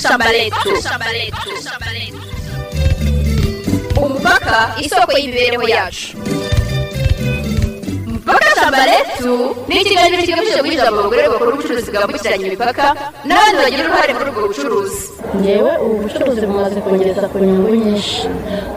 Shamba Letu. Umupaka, isoko y'imibereho yacu. Mupaka Shamba Letu ni ikiganiro kigamije guha ijambo abagore bakora ubucuruzi bwambukiranya imipaka n'abandi bagira uruhare muri ubwo bucuruzi. Ngewe ubu bucuruzi bumaze kungeza ku nyungu nyinshi.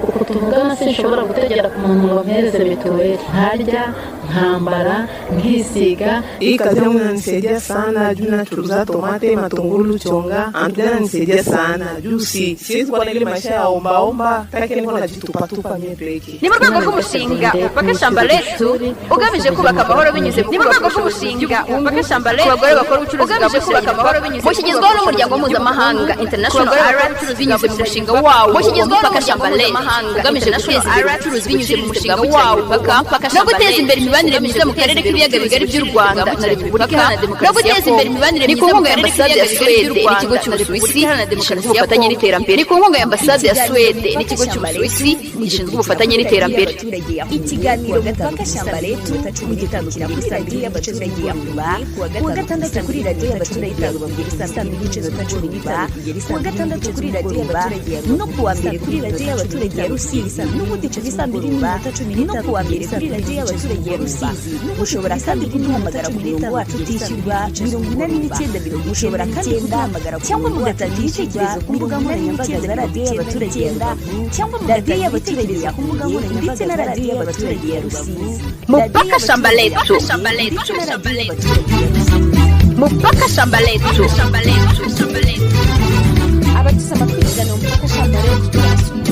Uku tuvugana sinshobora gutegera ku muntu ngo ampereze mituweli, nkarya, nkambara, nkisiga. Hii kazi yangu inanisaidia sana juu nachuruza tomate, matungulu, chonga, antulia inanisaidia sana juu siwezi kuwa na ile maisha ya ombaomba, taki niko najitupatupa mie peke. Ni mu rwego rw'umushinga Mupaka Shamba Letu ugamije kubaka amahoro binyuze mu rwego rw'umushinga Mupaka Shamba Letu abagore bakora ubucuruzi ugamije kubaka amahoro binyuze mushyigizwaho n'umuryango mpuzamahanga International Arab binyuze mu mushinga wawo mushyigizwaho Mupaka Shamba Letu ugamije guteza imbere ubucuruzi binyuze mu mushinga wawo no guteza imbere imibanire myiza mu karere k'ibiyaga bigari by'u Rwanda na Repubulika Iharanira no guteza imbere imibanire myiza mu karere k'ibiyaga bigari by'u Rwanda na Repubulika Iharanira Demokarasi ubufatanye n'iterambere. Ni ku nkunga ya Ambasade ya Suwede n'ikigo cy'Ubusuwisi gishinzwe ubufatanye n'iterambere. Ikiganiro Mupaka Shamba Letu mugikurikira kuri Radiyo y'Abaturage ya Huye kuwa gatandatu, kuri Radiyo y'Abaturage ya Rubavu saa 2 n'iminota 15, kuwa gatandatu kuri Radiyo y'Abaturage ya no kuwa mbere kuri Radiyo y'Abaturage ya Rusizi n'ubundi kuva saa 2 n'iminota 13, no kuwa mbere kuri Radiyo y'Abaturage ya Rusizi. Mushobora kandi kuduhamagara ku murongo wacu utishyurwa 89 99, cyangwa mugatanga ibitekerezo ku mbuga nkoranyambaga za Radiyo y'Abaturage ya Rubavu cyangwa Radiyo y'Abaturage ya Huye ndetse na Radiyo y'Abaturage ya Rusizi. Mupaka Shamba Letu, ndetse na Radiyo y'Abaturage ya Rusizi. Mupaka Shamba Letu. Abateze amatwi ikiganiro Mupaka Shamba Letu, turabasuhuje.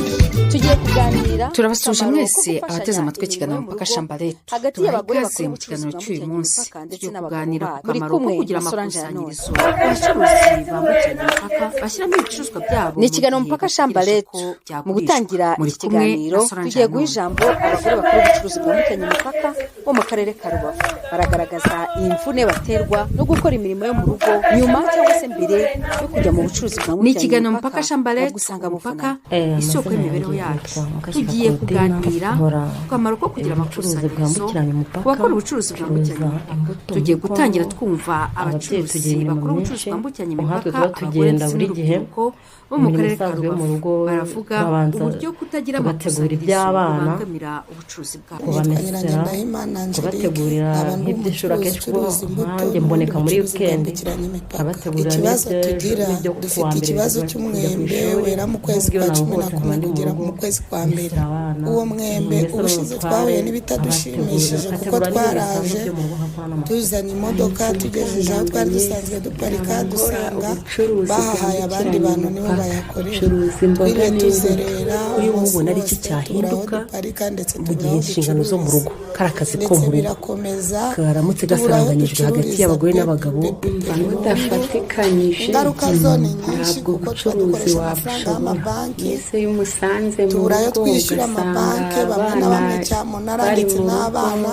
Tugiye kuganira Turabasuje ku kamaro ko mwese gufashanya abateze amatwi imirimo ikiganiro yo mu Mupaka rugo Shamba Letu. hagati Tubaha y'abagore ikaze bakora mu kiganiro ubucuruzi cy'uyu bwambukiranya munsi. imipaka ndetse Tugiye n'abagabo kuganira ku babo. Muri kamaro ko kumwe kugira na Solange amakusanyirizo Nanone. abacuruzi bambukiranya imipaka bashyiramo ibicuruzwa byabo Ni mu ikiganiro gihe Mupaka Shamba bategereje Letu. ko Mu byagurishwa. gutangira Muri iki kumwe na kiganiro, Solange tugiye guha Nanone. ijambo abagore bakora ubucuruzi bwambukiranya imipaka bo mu karere ka Rubavu. Baragaragaza imvune baterwa no gukora imirimo yo mu rugo nyuma cyangwa se mbere yo kujya mu bucuruzi Ni bwambukiranya ikiganiro imipaka, Mupaka Shamba nabwo Letu, usanga umupaka buvunanye. isoko Amazina y'imibereho yanjye yacu. yitwa Mukashyaka Tugiye Claudine, kuganira nkora ku kamaro ko kugira ubucuruzi amakusanyirizo bwambukiranya ku umupaka, bakora ubucuruzi curuza bwambukiranya imipaka. imbuto Tugiye muri gutangira Kongo. twumva Ababyeyi abacuruzi tugira imirimo bakora ubucuruzi myinshi, bwambukiranya nkatwe imipaka, tuba abagore tugenda ndetse buri gihe. n'urubyiruko bo mu Imirimo karere ka isanzwe yo mu Rubavu rugo, baravuga turabanza uburyo kutagira tugategura amakusanyirizo iby'abana, bibangamira ubucuruzi bwabo. kubamesera, Nyirandahimana Angelique, kubategurira nkaba ndi nk'iby'ishuri. umucuruzi Akenshi kuko ucuruza imbuto nkanjye n'ubundi mboneka muri bucuruzi weekend, bwambukiranya imipaka. nkabategurira Ikibazo n'ibyo tugira, n'ibyo kuwa dufite mbere ikibazo kujya ku cy'umwembe ishuri. wera mu kwezi Nk'ubwo iyo kwa cumi na naruhutse nkaba kumwe ndi mu kugera rugo, mu kwezi kwa mbere. mesera abana, Uwo mwembe mbese ubushize n'umutware twahuye abategurira, n'ibitadushimishije kuko nkategura n'ibintu bisanzwe twaraje byo mu rugo, nkakora n'amasuku. tuzanye imodoka, tugejeje aho twari dusanzwe duparika, Nkora dusanga ubucuruzi bahahaye abandi bwambukiranya bantu nibo imipaka, bayakorera. ncuruza imboga Twiriwe n'imbuto. tuzerera Kuri wowe umunsi ubona ari iki wose, tubura aho cyahinduka duparika ndetse mu tubura gihe aho inshingano zo mu ducururiza, rugo kari akazi ko ndetse mu rugo birakomeza, karamutse tubura aho gasaranganyijwe hagati ducururiza y'abagore pe n'abagabo? pe pe pe Iyo burundu. udafatikanyije Ingaruka zo ni nyinshi ntabwo kuko tuba ubucuruzi dukoresha amafaranga wabushobora. y'amabanki, Mbese iyo umusanze mu tubura ayo rugo twishyura ugasanga amabanki bamwe na abana bamwe, cyamunara bari ndetse mu rugo, n'abana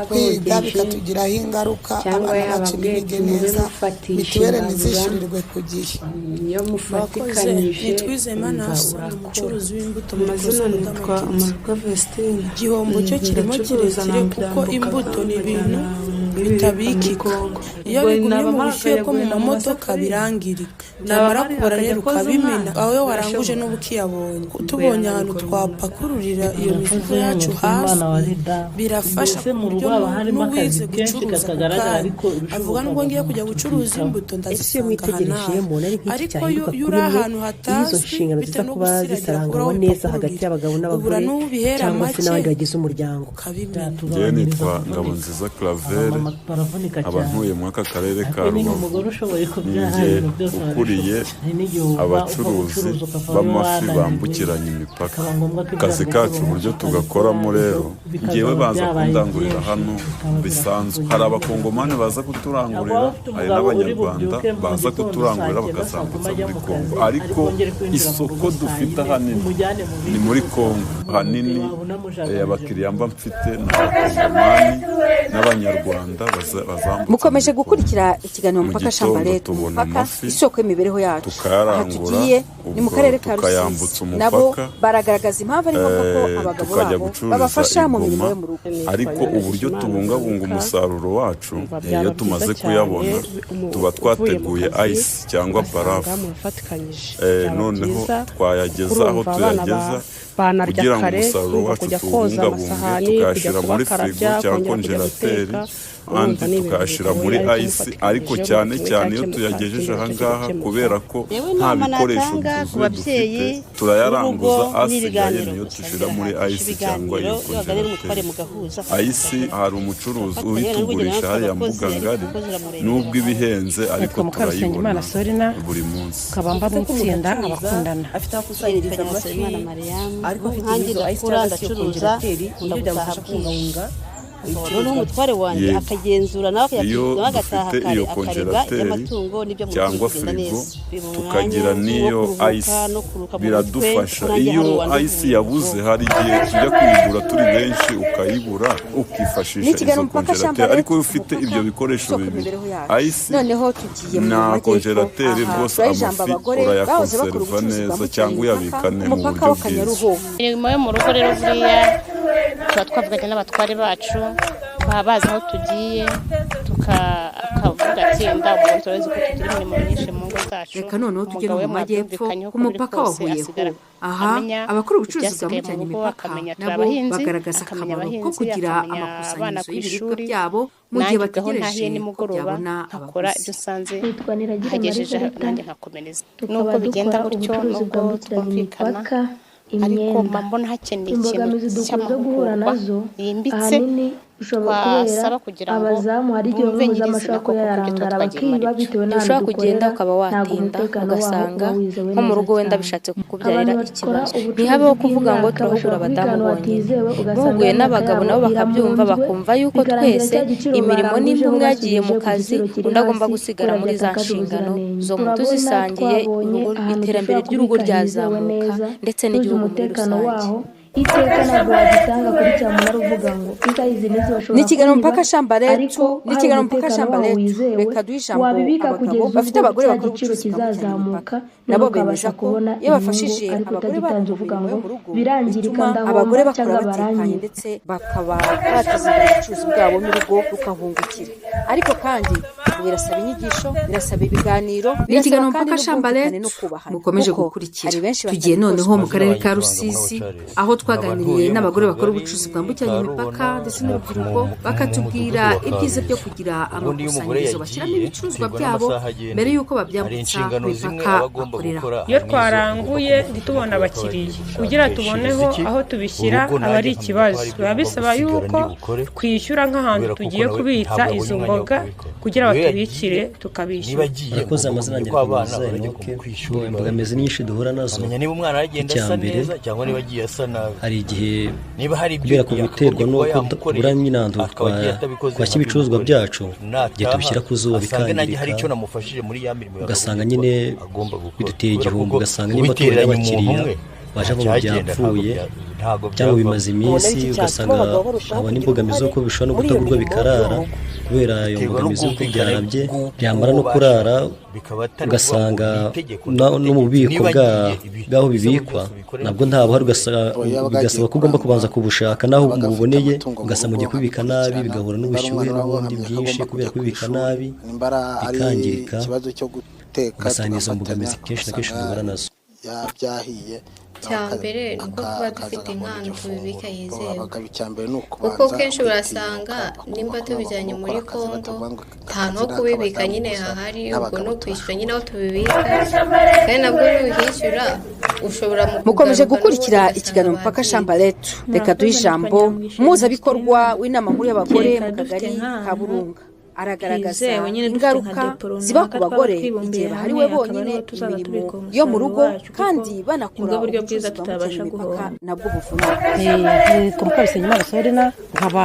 kwiga yabogeje bikatugiraho ingaruka, cyangwa abana bacu yababwiye ntibige ati mube neza, mufatisha mituweli imbabura, ntizishyurirwe ku gihe. iyo Murakoze. mufatikanyije Nitwa Izeyimana umva Hassan, urakora. umucuruzi w'imbuto muri Amazina Cosco nitwa Market. Amarwa Vestine. Igihombo cyo kirimo Ndacuruza, kirekire kuko nambuka imbuto ni nkajyana ibintu ibiribwa muri bitabikika. Kongo. Iyo Ubwo bigumye mu nabamara bushyuhe akajya bwo mu guhera mu mamodoka masafuriya, birangirika, byamara nabamara kubora akajya rero koza ukabimena umwana, aho waranguje birashoboka. n'uba ukiyabonye. Tubonye ahantu twapakururira iyo mifuka Murakoze. yacu Nitwa Imana hasi Warida. birafasha, Mbese ku mu buryo rugo haba harimo akazi n'uwize kenshi gucuruza ako katagaragara, kanya ariko avuga ibishoboka nubwo ngiye kujya gucuruza tubyitaho. imbuto Ese iyo ndazisanga aha mwitegereje n'aha, mubona ari nk'iki ariko iyo cyahinduka iyo kuri uri mwe ahantu iyo izo hatazwi nshingano ziza bitewe no kuba gusiragira kubura zisaranganywa aho neza hagati upakururira, y'abagabo ubura n'abagore n'ubihera cyangwa se make n'abandi bagize umuryango? ukabimena. Ngewe Byatugabanyiriza nitwa kuvunika. Ngabonziza Claver, Abamama baravunika nkaba cyane, ntuye muri aka karere ka ariko nyine Rubavu. umugore ushoboye kubyara Ninjye ibintu byose ukuriye arabishobora. Hari n'igihe uva abacuruzi gucuruza ukavayo b'amafi wananiwe, bambukiranya imipaka. bikaba ngombwa ko Akazi ibyago kacu ukora uburyo ukabikora, tugakoramo ibyo rero, ngewe bikazaba baza byabaye kundangurira byinshi, hano bikaba bisanzwe. Hari birakugoye. Abakongomani baza Ntabwo kuturangurira, waba ufite hari umugabo uri n'Abanyarwanda bubyuke mu baza gitondo saa kuturangurira 9, saa 10 bakazambutsa ajya muri mu Kongo, kazi, ari ariko bwongere kwinjira mu isoko rugo saa dufite 4, ahanini umujyane mu ni bindi muri byose Kongo. Ahanini waba unamujagarije. abakiriya mba mfite ni Abakongomani n'Abanyarwanda bazambutsa Mukomeje muri Kongo. gukurikira ikiganiro Mu Mupaka gitondo Shamba Letu, tubona umupaka amafi isoko y'imibereho yacu. Aha tukayarangura, tugiye Ni mu Ubwo karere ka tukayambutsa Rusizi. Nabo umupaka, baragaragaza impamvu ari ngombwa ko abagabo tukajya babo gucururiza babafasha i mu mirimo Goma. yo mu rugo. Ariko uburyo tubungabunga umusaruro wacu, Umva, iyo byaba tumaze byiza cyane, kuyabona tuba uvuye mu twateguye kazi, ice cyangwa ugasanga barafu, murafatikanyije. Byaba noneho byiza, twayageza aho urumva abana tuyageza banarya kugira ngo kare, umusaruro urumva wacu kujya koza tuwubungabunge, amasahani, kujya tukayashyira muri firigo kubakarabya, cyangwa kongera kujya konjerateri, guteka, andi urumva ni ibintu tukayashyira bigoye, muri ariko ice. Ariko mufatikanyije cyane buri kimwe cyane iyo cyakemuka, tuyagejeje ikindi aha nacyo ngaha, kigakemuka. kubera ko Yewe, nta inama bikoresho natanga ku byuzuye dufite, babyeyi, turayaranguza, urugo asigaye n'ibiganiro niyo gusa dushyira muri birahagije. ice cyangwa Ibiganiro, iyo iyo waganira n'umutware konjerateri. mugahuza, Ice hari umucuruzi ugafatanya, rero burya ubitugurisha nawe hariya abakozi, mbuga ariko ngari, umukozi uramurengera. nubwo ibihenze ariko Nitwa Mukarusengimana turayibona Sorina, buri munsi. nkaba mba mu itsinda abakundana. Afite aho akusanyiriza Nitwa amafi, Nyiransabimana Mariam, ariko afite nkanjye n'izo ice ndakura cyangwa se iyo ndacuruza, konjerateri, nkunda ibyo gutaha byamufasha bwije. kubungabunga Noneho umutware wanjye Yego. akagenzura, nawe Iyo nawe agataha dufite kare, iyo akareba konjerateri iby'amatungo n'ibyo mu rugo cyangwa bigenda firigo, neza, biba tukagira umwanya wo n'iyo kuruhuka ice, no kuruhuka mu mutwe, biradufasha. kuko nanjye Iyo hari uwanduhuye ice yabuze, hari igihe tujya kuyigura turi benshi ukayibura, ukifashisha Ni ikiganiro izo Mupaka konjerateri. Shambalet, Ariko iyo ufite ibyo bikoresho isoko bibiri, imibereho yacu. ice Noneho tugiye mu na majyepfo, konjerateri, aha rwose turaha ijambo amafi abagore bahoze bakora urayakonserva ubucuruzi neza bwambukiranya cyangwa imipaka uyabika ku mu mupaka buryo bwiza. w'Akanyaruho. Imirimo yo mu rugo rero buriya tuba twavuganye n'abatware bacu, baba bazi aho tugiye, akavuga ati ndabwo turazi ko tugira imirimo myinshi mu ngo zacu. Reka noneho tujye no Umugabo we mu majyepfo mwabyumvikanyeho ku uko biri mupaka wa kose, Huye ho. asigara Aha amenya abakora ubucuruzi ibyasigaye mu bwambukiranya rugo, imipaka akamenya turi nabo abahinzi, bagaragaza akamenya akamaro ko abahinzi, kugira akamenya abana amakusanyirizo ku y'ibiribwa ishuri, byabo mu gihe nanjye ubwo aho bategereje ntahiye ko nimugoroba byabona nkakora abaguzi. ibyo nsanze Nitwa Niragire hagejeje, Margarita, nanjye nkakomereza. tukaba Nubwo bigenda dukora gutyo, ubucuruzi nubwo bwambukiranya twumvikana, imipaka ariko imyenda. mba mbona hakeneye ikintu Imbogamizi dukunze guhura cy'amahugurwa nazo yimbitse ahanini ushobora kubera twasaba kugira ngo abazamu, hari igihe bumve umuzamu nyirizina ashobora koko kuba ko ibyo tuba yarangara twagiye muri bakiba byo. bitewe n'ahantu Ntushobora kugenda dukorera, ukaba ntabwo watinda umutekano waho ugasanga uba wizewe nko mu neza rugo wenda cyane. bishatse kukubyarira Abantu bakora ikibazo, ubucuruzi ntihabeho kuvuga ngo bw'imyaka turahugura bashobora abadamu kubika ahantu bonyine, hatizewe, ugasanga muhuguye ya myaka n'abagabo yabo nabo bakabyumva, iramunzwe, bakumva yuko bikarangira twese cya giciro imirimo nimba barangujeho umwe yagiye mu basubije ku kazi giciro kiri undi agomba hasi gusigara kubera muri za byatakaje nshingano ubuziranenge. zo mu Turabona tuzisangiye, twabonye urugo ahantu iterambere dushobora ry'urugo kubika hizewe ryazamuka neza, ndetse tuzi n'igihugu muri umutekano rusange. waho. Iteka ntabwo wagisanga kuri cyamunara uvuga ngo inka izi n'izi bashobora Ni ikiganiro kunyiba, Mpaka Shambaretu, ariko ni hari ikiganiro Mpaka umutekano waho Shambaretu. wizewe, Reka duhe ijambo wabibika abagabo kugeza bafite ubwo abagore cya bakora giciro ubucuruzi bwambukiranya imipaka, kizazamuka, nabo noneho bemeza ukabasha ko kubona iyo inyungu, bafashije ariko abagore babo utagitanze mu uvuga mirimo ngo yo mu rugo, birangirika, bituma ndahomba abagore bakora cyangwa batekanye baranyiba. ndetse bakaba bateza imbere ubucuruzi bwabo n'urugo rukahungukira. Ariko kandi ngo birasaba inyigisho, birasaba ibiganiro, Ni birasaba ikiganiro kandi Mpaka n'ubwumvikane no Shambalet kubahana, mukomeje kuko gukurikira. hari benshi Tugiye noneho batabikoze. mu karere ka Rusizi aho twaganiriye n'abagore bakora ubucuruzi bwambukiranya imipaka ndetse n'urubyiruko, bakatubwira ibyiza byo kugira Ubundi iyo umugore amakusanyirizo bashyiramo yagiye, ibicuruzwa biterwa byabo n'amasaha agenda. mbere y'uko Hari babyambutsa ku inshingano zimwe mipaka aba agomba bakorera. gukora, Iyo hari n'izo twaranguye agomba ntitubone gukora abakiriya, gushaka kugira tuboneho iki, aho tubishyira urugo aba nanjye ari nkamenya ko ikibazo. hari ibyo Biba ngomba bisaba gusigara yuko ndi bukore, twishyura nk'ahantu kubera kuko tugiye nawe kubitsa ntabwo abonye izo umwanya wo mboga kubikora. kugira Iyo batubikire yagiye, niba tukabishyura. agiye Murakoze, ngomba amazina kumenya yanjye ko abana Kaminuza barajya Enoke. ku ishuri, Imbogamizi nyinshi duhura nazo, nkamenya niba umwana aragenda icya asa mbere neza cyangwa niba agiye asa nabi, hari igihe niba hari ibyo kubera guterwa yakagombye kuba n'uko yamukoreye tubura nyine ahantu akaba agiye atabikoze twashyira ibicuruzwa nkabimukorera, byacu, igihe nataha tubishyira ku zuba asange nanjye hari bikangirika, icyo namufashije muri ya mirimo ugasanga yakagombye nyine kuba agomba gukora, biduteye kubera igihombo, kuko ugasanga niba tubonye ubitereranya umuntu abakiriya umwe baje bavuga ntacyagenda, ntabwo byapfuye ntabwo cyangwa byavamo. bimaze Mubona iminsi, iki cyatuma ugasanga abagabo barushaho haba kugira n'imbogamizi uruhare z'uko bishobora no muri iyo kutagurwa mirimo yo bikarara mu rugo? kubera iyo Biterwa mbogamizi y'uko n'ubwumvikane byarabye, bw'uwo byamara no kurara bashakanye, bikaba atari ukuvuga ngo ugasanga ni itegeko no mu ndagutegetse, bubiko niba agiye ibi bw'aho bisabwa bibikwa byose ubikore nabwo ntabuhari, Oya, yabaga bigasaba agiye ko ugomba kubanza kurangura, kubushaka, naho yabaga afite mububoneye amatungo mu ugasanga rugo ugiye kubibika nabi, nkabikurikirana, bigahura nimba ari n'ubushyuhe umwana wabo n'ubundi nkamenya ko bwinshi agomba kubera kujya ku kubibika ishuri, nabi nimba ari bikangirika, ikibazo cyo guteka ugasanga izo tugafatanya, mbogamizi kenshi na kenshi ugasanga duhura nazo. byahiye, nawe Cya mbere ni uko kuba akaza dufite akabona nk'ahantu iryo tubibika funguro. hizewe, Abagabo icya mbere ni kuko ukubanza kenshi kwitinyuka, urasanga bakumva nimba ko nabo tubijyanye bagomba muri gukora akazi, Kongo batavuga ngo nta hantu akazi ho ni kubibika ak'abadamu nyine gusa hahari, ubwo n'abagabo ni ukwishyura nyine aho turashoboye. tubibika, kandi nabwo nuhishyura ushobora mu Mukomeje kugaruka n'ubundi gukurikira ugasanga ikiganiro Mpaka babyibye. Shambaretu. Reka duhe Murakoze, nitwa ijambo Nyamugisha umuhuzabikorwa Ernestine. w'inama nkuru y'abagore Kereka mu dufite kagari ka nk'ahantu Burunga, aragaragaza hizewe nyine, dufite nka ingaruka depo ziba runaka ku twaba bagore igihe twibumbiye bahariwe hamwe, akaba bonyine ariho tuzaza imirimo tubika yo mu umusaruro rugo wacu, kuko kandi banakora nibwo buryo bwiza ubucuruzi tutabasha bwambukiranya imipaka guhomba. nabwo buvuna. Nitwa Mukarusengimana Sorina, nkaba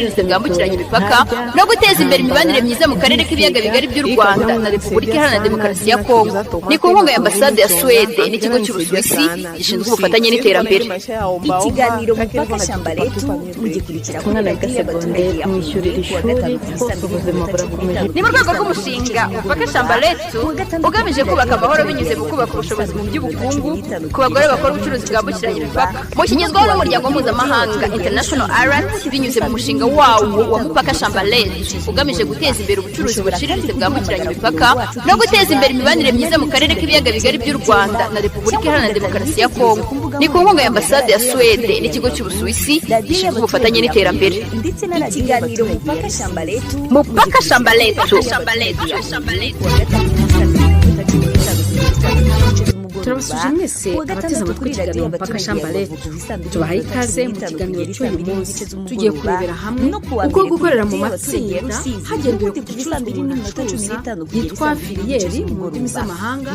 by'ubucuruzi bwambukiranya imipaka no guteza imbere imibanire myiza mu karere k'ibiyaga bigari by'u Rwanda na Repubulika Iharanira Demokarasi ya Kongo. Ni ku nkunga ya Ambasade ya Suwede n'ikigo cy'Ubusuwisi gishinzwe ubufatanye n'iterambere. Ikiganiro Mupaka Shamba Letu mugikurikira kuri Umwana radiyo wiga y'abaturage segonderi ya Huye mwishyurira kuwa ishuri gatanu hose saa mbiri ubuzima Ubuzima burakomeje. Ni mu rwego rw'umushinga Mupaka Shamba Letu, ugamije kubaka amahoro binyuze mu kubaka ubushobozi mu by'ubukungu ku bagore bakora ubucuruzi bwambukiranya imipaka. Mushyigizwaho n'umuryango mpuzamahanga International Alert binyuze mu mushinga wawo wa Mupaka Shamba Letu, ugamije guteza imbere ubucuruzi buciriritse bwambukiranya imipaka no guteza imbere imibanire myiza mu karere k'ibiyaga bigari by'u Rwanda na Repubulika Iharanira Demokarasi ya Kongo. Ni ku nkunga ya Ambasade ya Suwede n'ikigo cy'Ubusuwisi gishinzwe ubufatanye n'iterambere. Ndetse na radiyo Ikiganiro y'abaturage Mupaka ya Shamba Letu. Mupaka Shamba Letu. Turabasuje mwese abateze amatwi ikiganiro Mupaka Shamba Letu. Tubahaye ikaze mu kiganiro cy'uyu munsi. Tugiye kurebera hamwe uko gukorera mu matsinda hagendewe ku gicuruzwa umuntu acuruza yitwa filière mu ndimi z'amahanga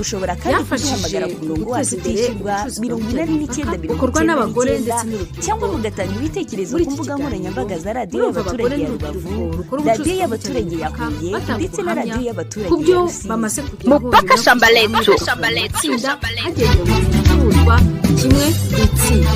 byafashije mu guteza imbere ubucuruzi bwambukiranya imipaka bukorwa n'abagore ndetse n'urubyiruko. Cyangwa mugatanga ibitekerezo Muri ku iki mbuga kiganiro, nkoranyambaga za radiyo murumva abagore y'abaturage ya Rubavu, n'urubyiruko rukora radiyo ubucuruzi y'abaturage ya bwambukiranya Huye imipaka batanga ndetse na ubuhamya radiyo y'abaturage ku byo ya Rusizi. bamaze kugeraho Mupaka nyuma yo Shamba kwishyira hamwe Letu. mu matsinda hagendewe ku gicuruzwa kimwe mu itsinda.